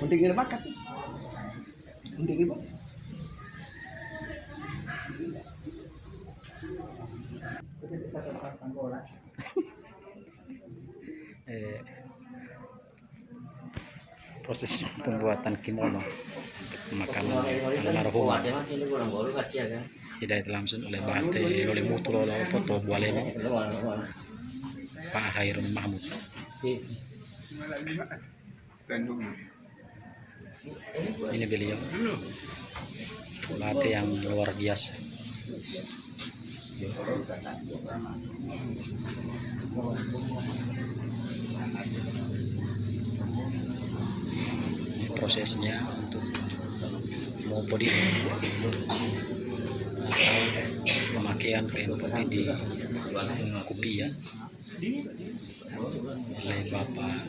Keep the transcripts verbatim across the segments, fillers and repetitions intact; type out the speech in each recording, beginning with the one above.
Untuk ini makan. Untuk ibu. Eh, proses pembuatan kimono untuk pemakaman almarhum. Hidayat langsung oleh Bate Lole Mutu Lolo Toto Bualele, Pak Hairun Mahmud. Ini beliau, pelatih yang luar biasa. Ini prosesnya untuk mau podi atau pemakaian kain putih di kupiah oleh Bapak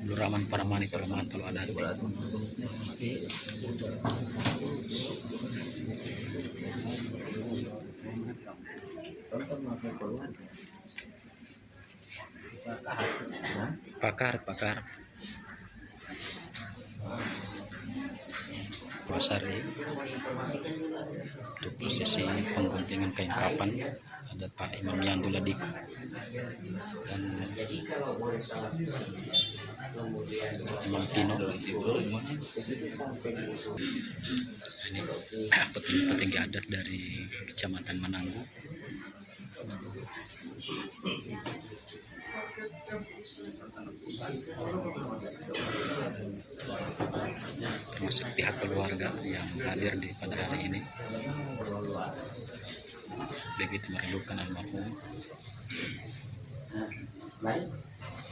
Abdul Rahman Paramani Tolomato lo adati. Pakar, pakar. Pasar ya. Untuk prosesi pengguntingan kain kapan ada Pak Imam Yanto Ladiku dan Imam Pino. Ini petinggi-petinggi adat dari Kecamatan Mananggu. Termasuk pihak keluarga yang hadir di pada hari ini, begitu merindukan almarhum.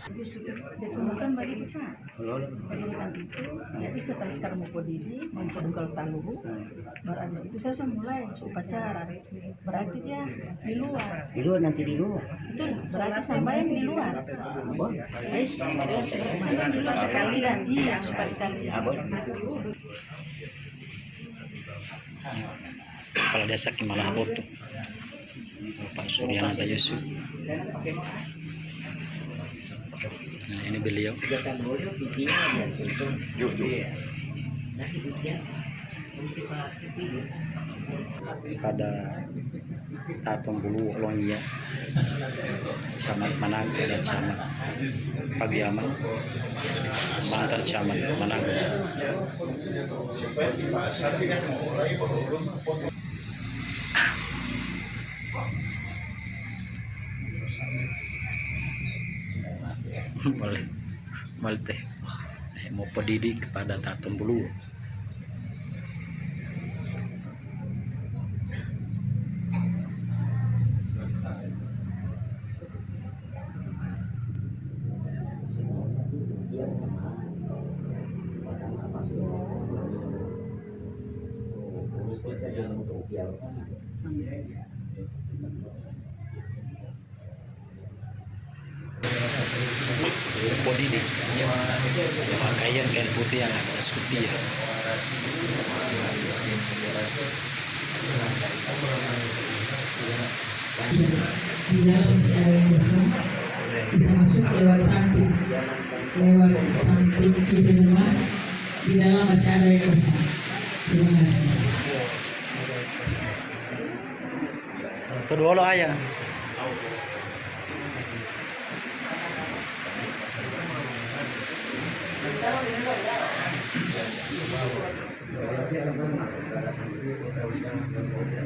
Jadi bukan begitu, Pak. Kalau bukan itu, jadi setelah sekarang mau podidi, mau podungkal taluhu, baru habis itu saya sudah mulai upacara. Berarti dia di luar. Di luar, nanti di luar. Betul, berarti sampai di luar. Apa? Eh, sampai di luar sekali dan iya, suka sekali. Apa? Kepala Desa Kimala Haboto, Bapak Suryanata Yusuf. Nah, ini beliau. Pada Taton Buluwo Longiya, Camat Mananggu dan Camat Pagiyaman, mantan Camat Mananggu. Mole, mole teh, eh, mau podidi kepada Taton Buluwo. Podidi, ya. Pakaian kain putih yang agak seperti ya. Di dalam masih ada yang kosong, bisa masuk lewat samping, lewat samping kiri rumah. Di dalam masih ada yang kosong. Terima kasih. Kedua lo ayah.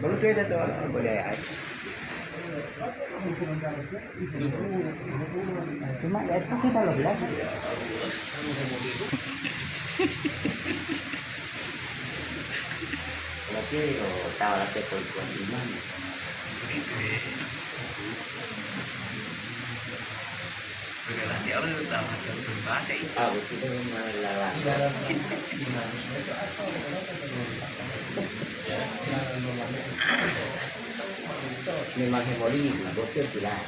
Belum beda tuh, boleh aja. Cuma ya itu kita loh bilang. Berarti, oh, tahu lah saya perempuan iman. Begitu ya. Udah lah, dia udah tahu macam terbaca itu. Ah, betul, memang lalang. Memang hemoli, bocor jelas.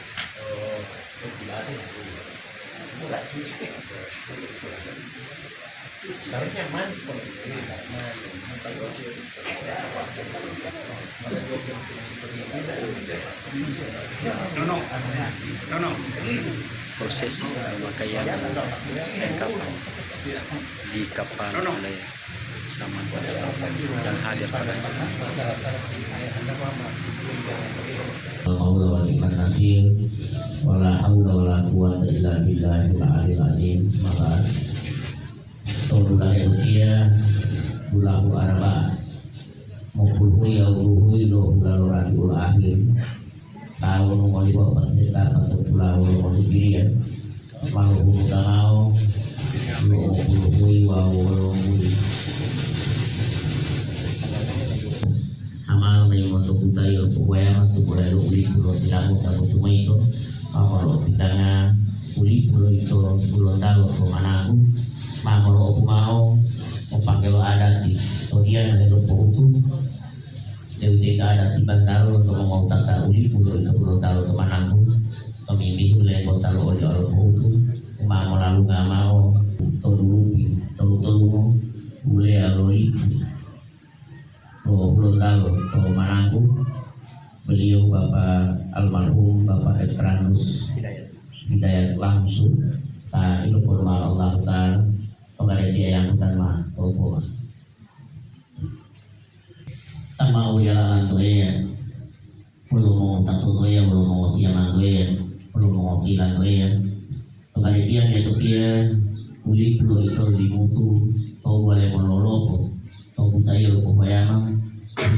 Dono, dono. Prosesi pemakaian kain kapan. di kapal oleh sama yang hadir pada. La haula wala quwwata illa billah. Wala haula wala quwwata illa billahil aliyil azim. Maka to dulahe utiya, dulahu Araba, mopuluhuyi wawu duhuyi lo hulalo Rabiul Akhir, tawu mongoliyo pateta patopula wolo Hijriyah, ma lohunuta mao lo mopuluhuyi wawu wolo muli. Amal mayi monto kutayo pohuwayama tubola lo ulipu lo tilamu tabutu moyito, ma molo'opitanga ulipu lo ito Hulontalo to Mananggu, ma molo'opu mao o panggelo adati to diya ma helopohutu, deuwitoyito adati bantalo lonto mongowutata ulipu lo ito Hulontalo to Mananggu, tomimbihu lembota lo oli alopohutu, u ma molalunga mao to dulupi tolu-tolungo uleya lo lipu lo Hulontalo to Mananggu, beliau Bapak almarhum Bapak Etrandus Hidayat langsung ta ilopolu ma'o Allahu Ta'ala, pongade dia yang hutan ma topo. Tama uliala lantoya. Wolo mongowutato'oya, wolo mongotiyamantoya, wolo mongotilantoya. To kalipiya metotiya ulipu lo ito limutu to buwale mololopo to butayo lo pohuwayama,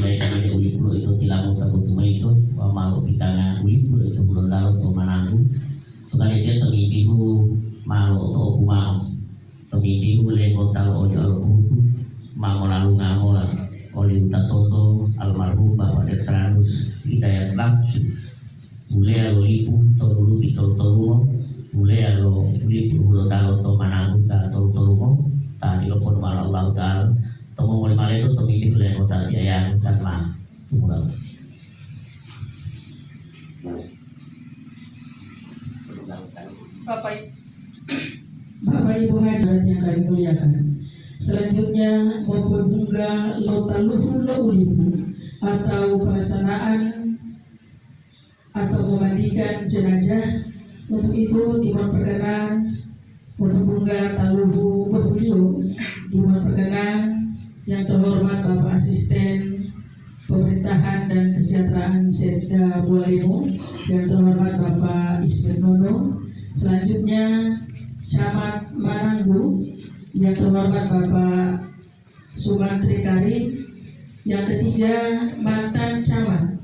mulai kamide ulipu lo ito tilamuta botu moyito wawu ma lopitanga ulipu lo ito Hulontalo to Mananggu. To kalipiya tomimbihu ma lo'oto'opu mao. Tomimbihu lembota lo oli alopohutu ma molalunga mola oli wutatonto almarhum Bapak Etrandus Hidayat Bangsu, uleya lo lipu to dulupi tolu-tolungo, uleya lo lipu Hulontalo to Mananggu ta tolu-tolungo, ta iloponu ma'o Allahu Ta'ala, to momoli maleto tomimbihu lembota tiyayangu tan ma tumulawa. Bapak, Bapak Ibu hadirin yang kami muliakan. Selanjutnya, mopodungga lo taluhu lo ulipu atau pelaksanaan atau memandikan jenazah. Untuk itu, dimohon perkenan mopodungga taluhu bohuliyo, dimohon perkenan yang terhormat Bapak Asisten Pemerintahan dan Kesejahteraan Setda Bualemo, yang terhormat Bapak Ismet Nono. Selanjutnya, Camat Mananggu, yang terhormat Bapak Sumantri Karim. Yang ketiga, mantan Camat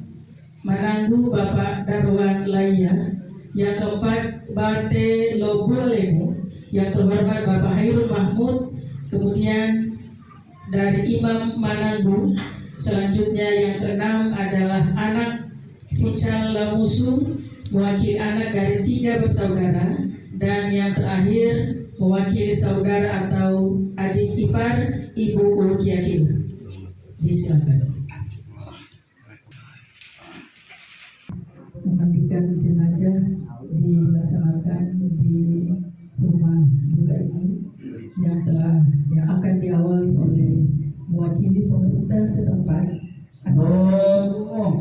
Mananggu Bapak Darwan Laiya. Yang keempat, Bate lo Bualemo, yang terhormat Bapak Hairul Mahmud. Kemudian, dari Imam Mananggu. Selanjutnya yang keenam adalah anak Futsal Lamusu, mewakili anak dari tiga bersaudara, dan yang terakhir mewakili saudara atau adik ipar Ibu Ulu Kiyakiu. Disilakan. Memandikan jenazah dilaksanakan di rumah duka ini yang telah, yang akan diawali oleh mewakili pemerintah setempat. Oh,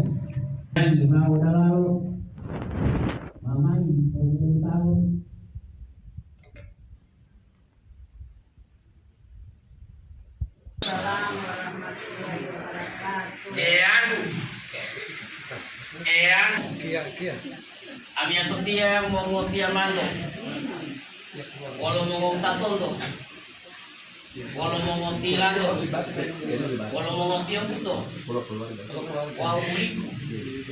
mau dalalo, mamai pemberitahu. Eyanggu, eyanggu, amiyatotiya mongotiyamanto, wolo mongowutatonto, wolo mongotilanto, wolo mongotiyombuto, wawu ulipu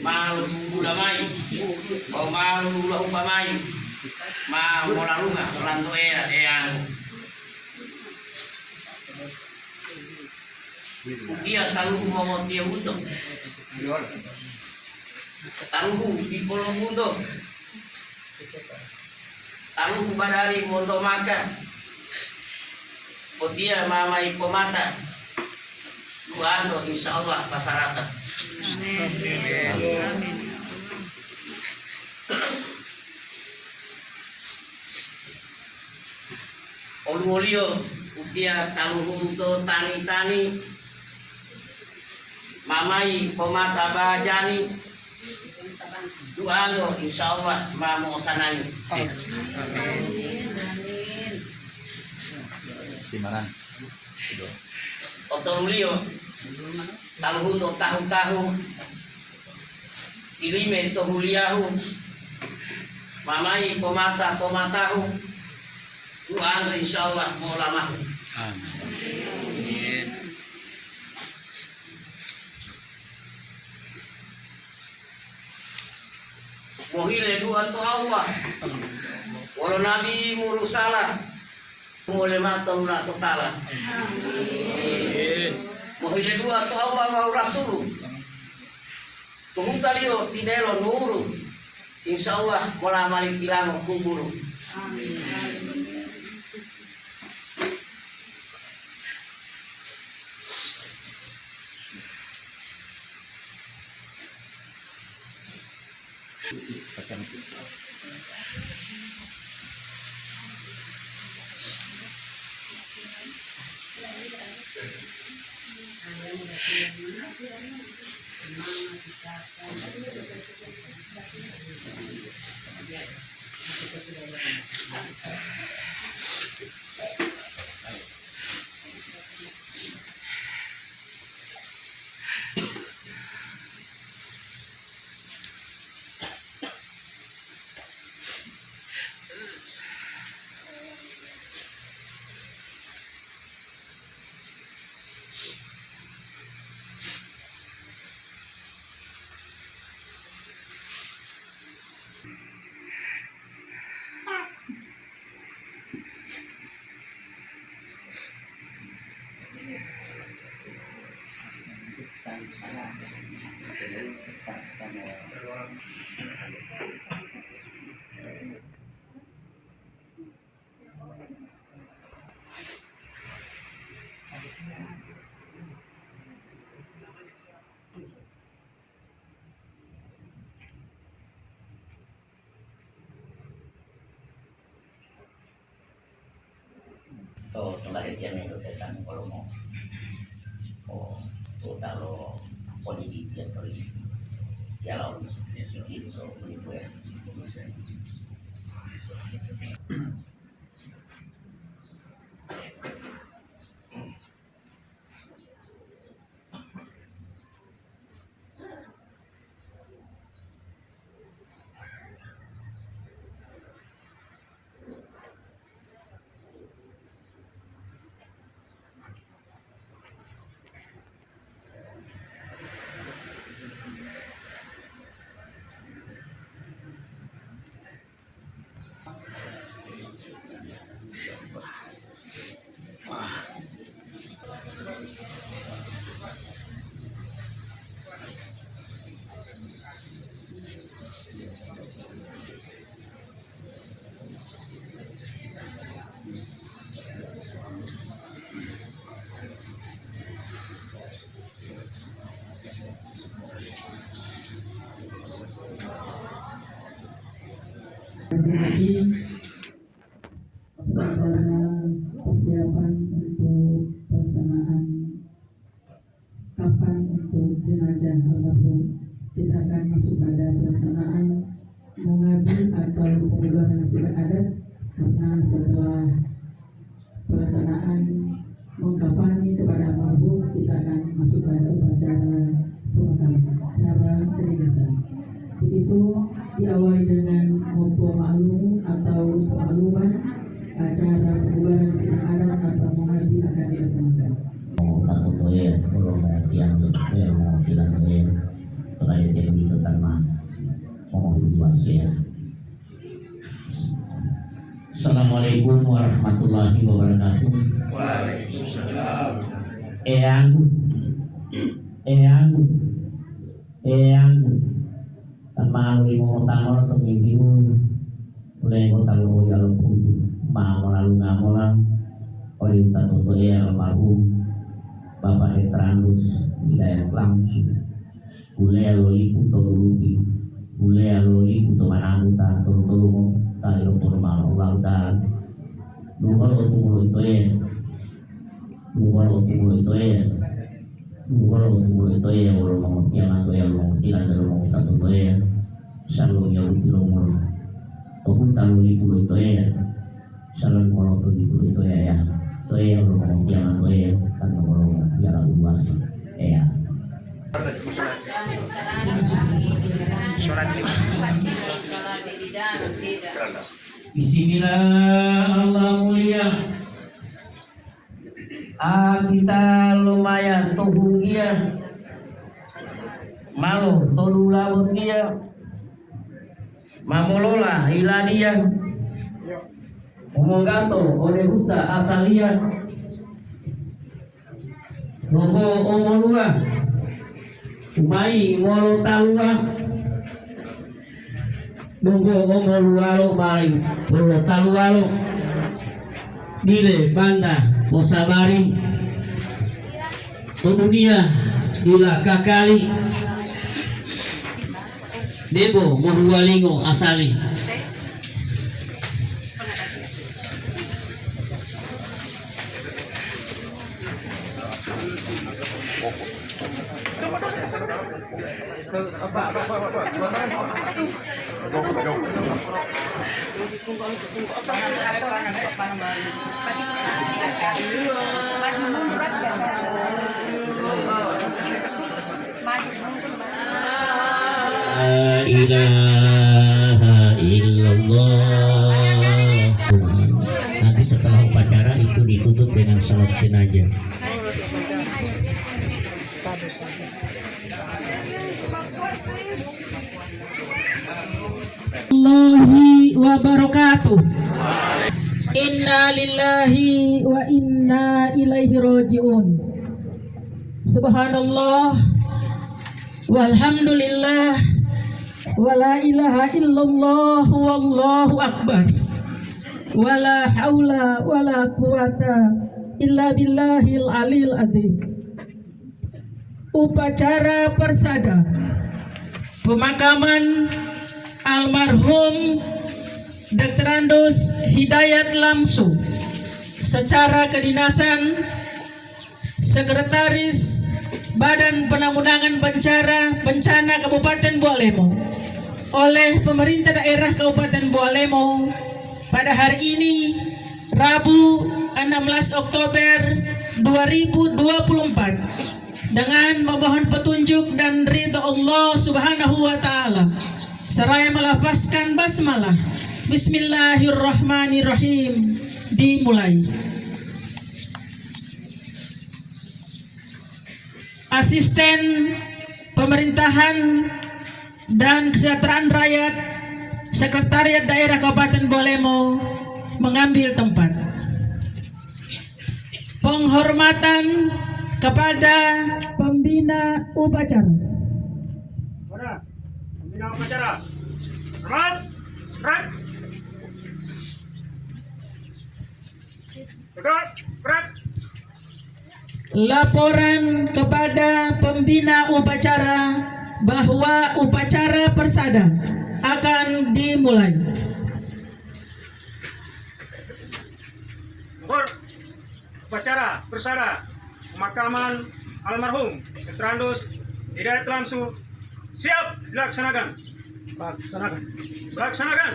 ma lodudula mayi, wawu ma lodudula upa mayi, ma molalunga olanto Eya, eyanggu. Utiya taluhu mongotiya buto. Taluhu dipo lo buto. Taluhu badari monto maka. Utiya mamayi pomata. Duanto, insya Allah, pasarata. Amin. Oluwoliyo utiya taluhunto tani-tani, mamayi pomata bajani, duanto, insya Allah, ma mo'osanangi. Amin. Amin. Simanan. Otoluliyo taluhunto tahu-tahu, ilime to huliyahu, mamayi pomata-pomatahu, duanto insyaallah molamahu. Amin. Mohile dua to Allah wolo Nabi murusala, mole mato nula totala. Amin. Mohile dua to Allah wawu Rasulu, to hutaliyo tinelo nuru, insyaallah mola mali tilango kuburu. Amin. To, to lade tiya mento tetanu kolomo. O, to dalo podidi tiya to li. Tiya lalu, ya, siki to, to, ya. Jadi, sementara persiapan untuk pelaksanaan kafan untuk jenazah almarhum, kita akan masuk pada pelaksanaan mengadu atau pengubahan sila adat, karena setelah pelaksanaan mengkafani kepada almarhum, kita akan masuk pada upacara pemakaman, acara kedinasan. Begitu, diawali dengan mempermaklumi atau pengumuman acara pembubaran sidang adat atau mengadu akan dilaksanakan. Mo katutoye, ulo mo tiang, mo tilantoye, to raja tiang ito tanma, mo hidup wasiat. Assalamualaikum warahmatullahi wabarakatuh. Waalaikumsalam. Eyanggu, eyanggu, eyanggu. Tan ma lolimo mota mola tomimbihu, ulenggota lo oya lo putu, ma molalunga mola ode wutato to Eya almarhum Bapak Hetrandus Hidayat Lamsu. Uleya lo lipu to Lulubi, uleya lo lipu to Manabuta, tolu-tolu mo ta ilopolu mao lo Allahuta'ala. Dungolo u tumulo itoye, dungolo u tumulo itoye, dungolo u tumulo itoye wolo mongotiyamanto ya lo mongotila delo mongotatutoye, salo miyawuti lo mulo. To huta lo lipu lo itoye, salo moloto lipu lo itoye ya. Toyang lo kadang kiaman toyang kan nomor piala uwasi. Eya. Bismillah, Allah mulia. Ah, kita lumayan to hunggiya. Malo to dula botiya. Mamolola hiladiya. Umonggato ode huta asaliya. Donggo omoluwa, umayi ngolo taluwa. Donggo omoluwalo mayi ngolo taluwalo. Dile banta mosabari. To duniya dila kakali. Debo mohuwalingo asali. La ilaha illallah. Nanti setelah upacara itu ditutup dengan salat jenazah. Warahmatullahi wabarakatuh. Innalillahi wa inna ilaihi raji'un. Subhanallah, walhamdulillah, wala ilaha illallah, wallahu akbar. Wala haula wala quwata illa billahil aliyil azim. Upacara persada pemakaman almarhum Doktorandus Hidayat Lamsu secara kedinasan Sekretaris Badan Penanggulangan Bencana, Bencana Kabupaten Bualemo oleh pemerintah daerah Kabupaten Bualemo pada hari ini, Rabu, enam belas Oktober dua ribu dua puluh empat, dengan memohon petunjuk dan ridho Allah Subhanahu wa Ta'ala, seraya melafazkan basmalah. Bismillahirrahmanirrahim. Dimulai. Asisten Pemerintahan dan Kesejahteraan Rakyat, Sekretariat Daerah Kabupaten Bualemo mengambil tempat. Penghormatan kepada pembina upacara. Pembina upacara. Hormat. Gerak. Tegak. Gerak. Laporan kepada pembina upacara bahwa upacara persada akan dimulai. Nomor upacara persada pemakaman almarhum Petrandus Hidayat Lamsu siap dilaksanakan. Laksanakan. Laksanakan.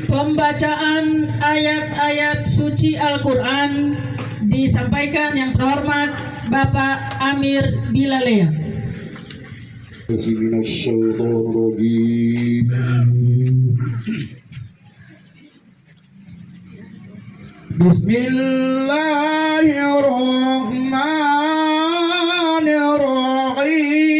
Pembacaan ayat-ayat suci Al-Quran disampaikan yang terhormat Bapak Amir Bilalea. Minasyaitonirrajim. Bismillahirrahmanirrahim.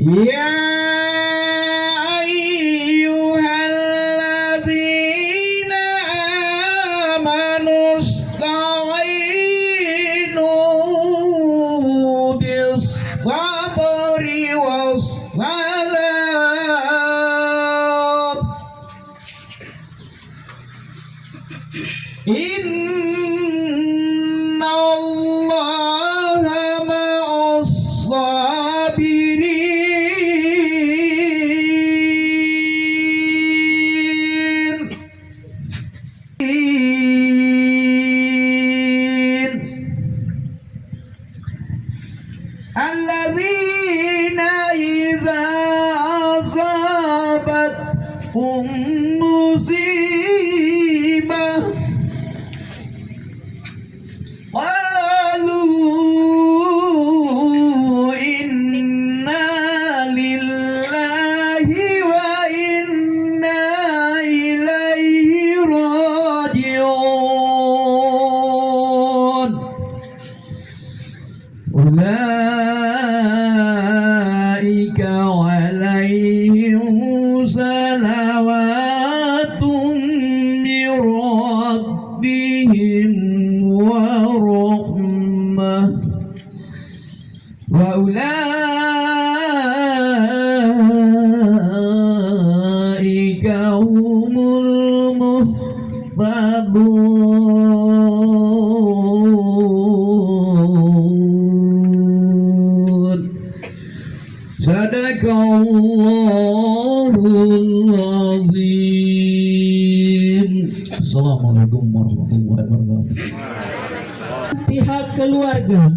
يا أيها الذين آمنوا استعينوا بالصبر والصلاة. إن الله مع الصابرين. Sadaqallahul azim. Assalamualaikum warahmatullahi wabarakatuh. Pihak keluarga,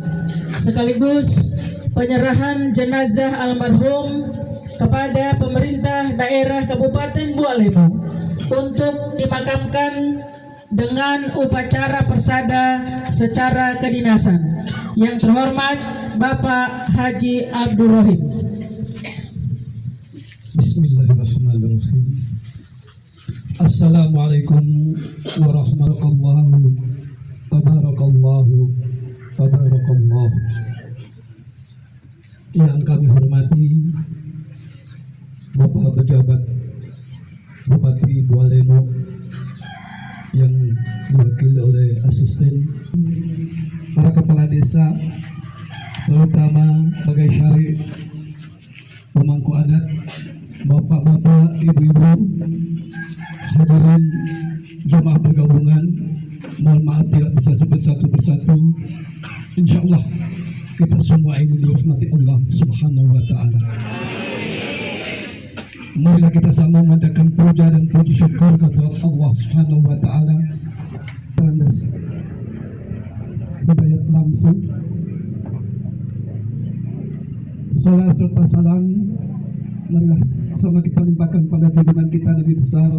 sekaligus penyerahan jenazah almarhum kepada pemerintah daerah Kabupaten Bualemo untuk dimakamkan dengan upacara persada secara kedinasan. Yang terhormat Bapak Haji Abdul Rohim. Bismillahirrahmanirrahim. Assalamualaikum warahmatullahi wabarakatuh. Tabarakallahu, tabarakallahu. Yang kami hormati Bapak Pejabat Bupati Bualemo yang diwakili oleh asisten, para kepala desa, terutama sebagai syarif, pemangku adat, bapak-bapak, ibu-ibu, hadirin jemaah bergabungan, mohon maaf tidak bisa sebut satu persatu. Insya Allah kita semua ini dirahmati Allah Subhanahu wa Ta'ala. Marilah kita sama memanjatkan puja dan puji syukur kehadirat Allah Subhanahu wa Ta'ala. Randes Hidayat Lamsu. Salam serta salam marilah sama kita limpahkan pada junjungan kita Nabi besar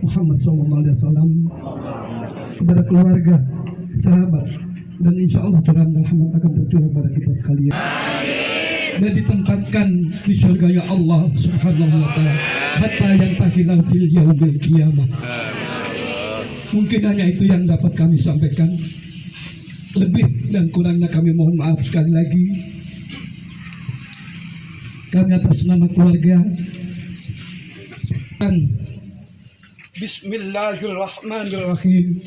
Muhammad sallallahu alaihi wasallam, kepada keluarga, sahabat, dan insya Allah curahan rahmat akan tercurah pada kita sekalian dan ditempatkan di surganya Allah Subhanahu wa Ta'ala hatta yantahilal fil yaumil qiyamah. Mungkin hanya itu yang dapat kami sampaikan. Lebih dan kurangnya kami mohon maaf sekali lagi. Kami atas nama keluarga dan Bismillahirrahmanirrahim.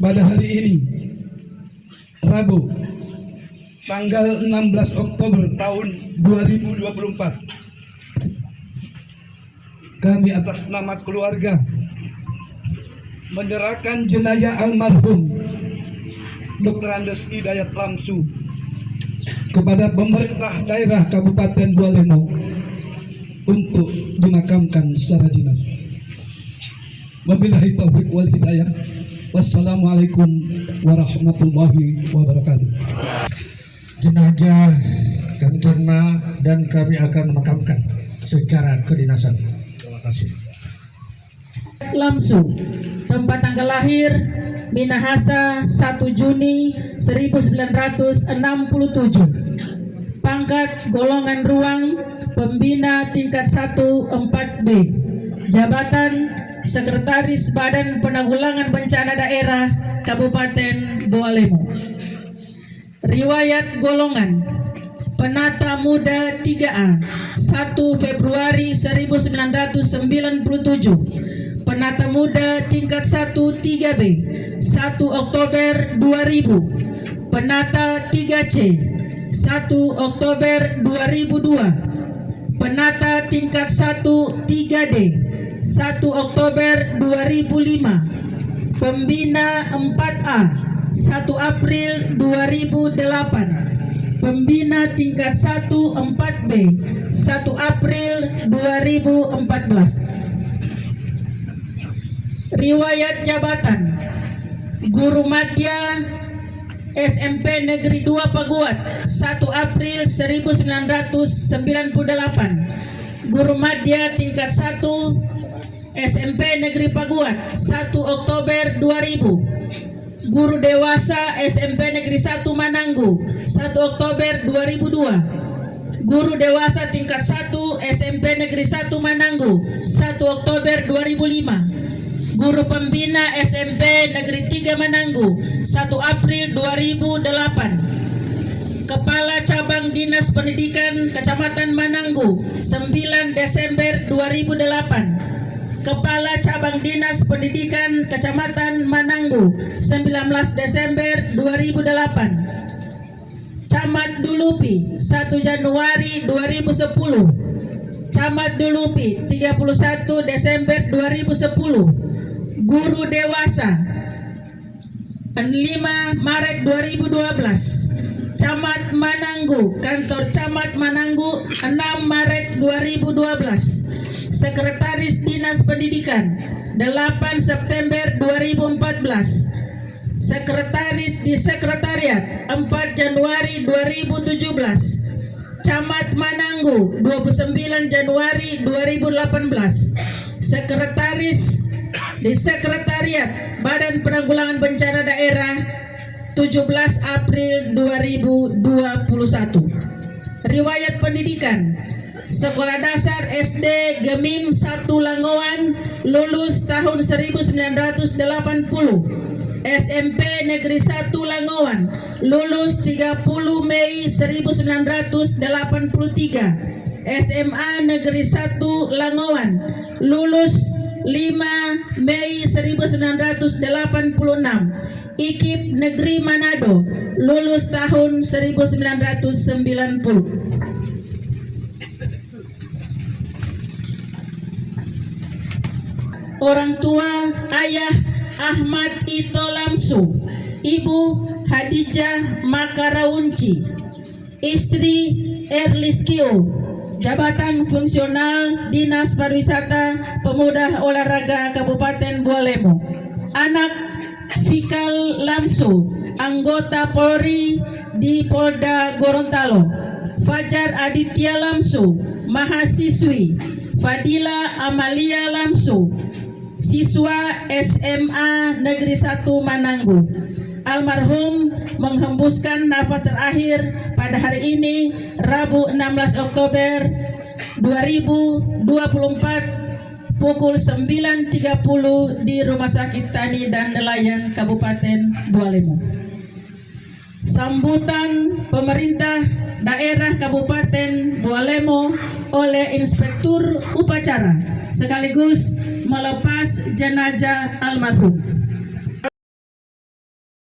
Pada hari ini, Rabu, tanggal enam belas Oktober tahun dua ribu dua puluh empat, kami atas nama keluarga menyerahkan jenazah almarhum doktor Andes Hidayat Lamsu kepada pemerintah daerah Kabupaten Bualemo untuk dimakamkan secara dinas. Wabillahi taufiq wal hidayah. Wassalamualaikum warahmatullahi wabarakatuh. Jenazah kami terima dan kami akan makamkan secara kedinasan. Terima kasih. Lamsu, tempat tanggal lahir Minahasa, satu Juni seribu sembilan ratus enam puluh tujuh. Pangkat golongan ruang, pembina tingkat satu empat B. Jabatan, Sekretaris Badan Penanggulangan Bencana Daerah Kabupaten Bualemo. Riwayat golongan, Penata Muda tiga A, satu Februari seribu sembilan ratus sembilan puluh tujuh. Penata Muda tingkat satu tiga B, satu Oktober dua ribu. Penata tiga C, satu Oktober dua ribu dua. Penata tingkat satu tiga D, satu Oktober dua ribu lima. Pembina empat A, satu April dua ribu delapan. Pembina tingkat satu empat B, satu April dua ribu empat belas. Riwayat jabatan, Guru Madya S M P Negeri dua Paguat, satu April seribu sembilan ratus sembilan puluh delapan. Guru Madya tingkat satu S M P Negeri Paguat, satu Oktober dua ribu. Guru Dewasa S M P Negeri satu Mananggu, satu Oktober dua ribu dua. Guru Dewasa tingkat satu S M P Negeri satu Mananggu, satu Oktober dua ribu lima. Guru Pembina S M P Negeri tiga Mananggu, satu April dua ribu delapan. Kepala Cabang Dinas Pendidikan Kecamatan Mananggu, sembilan Desember dua ribu delapan. Kepala Cabang Dinas Pendidikan Kecamatan Mananggu, sembilan belas Desember dua ribu delapan. Camat Dulupi, satu Januari dua ribu sepuluh. Camat Dulupi, tiga puluh satu Desember dua ribu sepuluh. Guru dewasa, lima Maret dua ribu dua belas. Camat Mananggu, kantor Camat Mananggu, enam Maret dua ribu dua belas. Sekretaris Dinas Pendidikan, delapan September dua ribu empat belas. Sekretaris di Sekretariat, empat Januari dua ribu tujuh belas. Camat Mananggu, dua puluh sembilan Januari dua ribu delapan belas. Sekretaris di Sekretariat Badan Penanggulangan Bencana Daerah, tujuh belas April dua ribu dua puluh satu. Riwayat pendidikan, sekolah dasar S D Gemim satu Langowan, lulus tahun seribu sembilan ratus delapan puluh. S M P Negeri satu Langowan, lulus tiga puluh Mei seribu sembilan ratus delapan puluh tiga. S M A Negeri satu Langowan, lulus lima Mei seribu sembilan ratus delapan puluh enam. I K I P Negeri Manado, lulus tahun seribu sembilan ratus sembilan puluh. Orang tua, Ayah Ahmad Ito Lamsu, Ibu Hadijah Makarawunci, istri Erliskio, jabatan fungsional Dinas Pariwisata Pemuda Olahraga Kabupaten Bualemo, anak Fikal Lamsu, anggota Polri di Polda Gorontalo, Fajar Aditya Lamsu, mahasiswi, Fadila Amalia Lamsu, siswa S M A Negeri satu Mananggu. Almarhum menghembuskan nafas terakhir pada hari ini, Rabu enam belas Oktober dua ribu dua puluh empat, pukul sembilan tiga puluh di Rumah Sakit Tani dan Nelayan Kabupaten Bualemo. Sambutan pemerintah daerah Kabupaten Bualemo oleh Inspektur Upacara sekaligus melepas jenazah almarhum.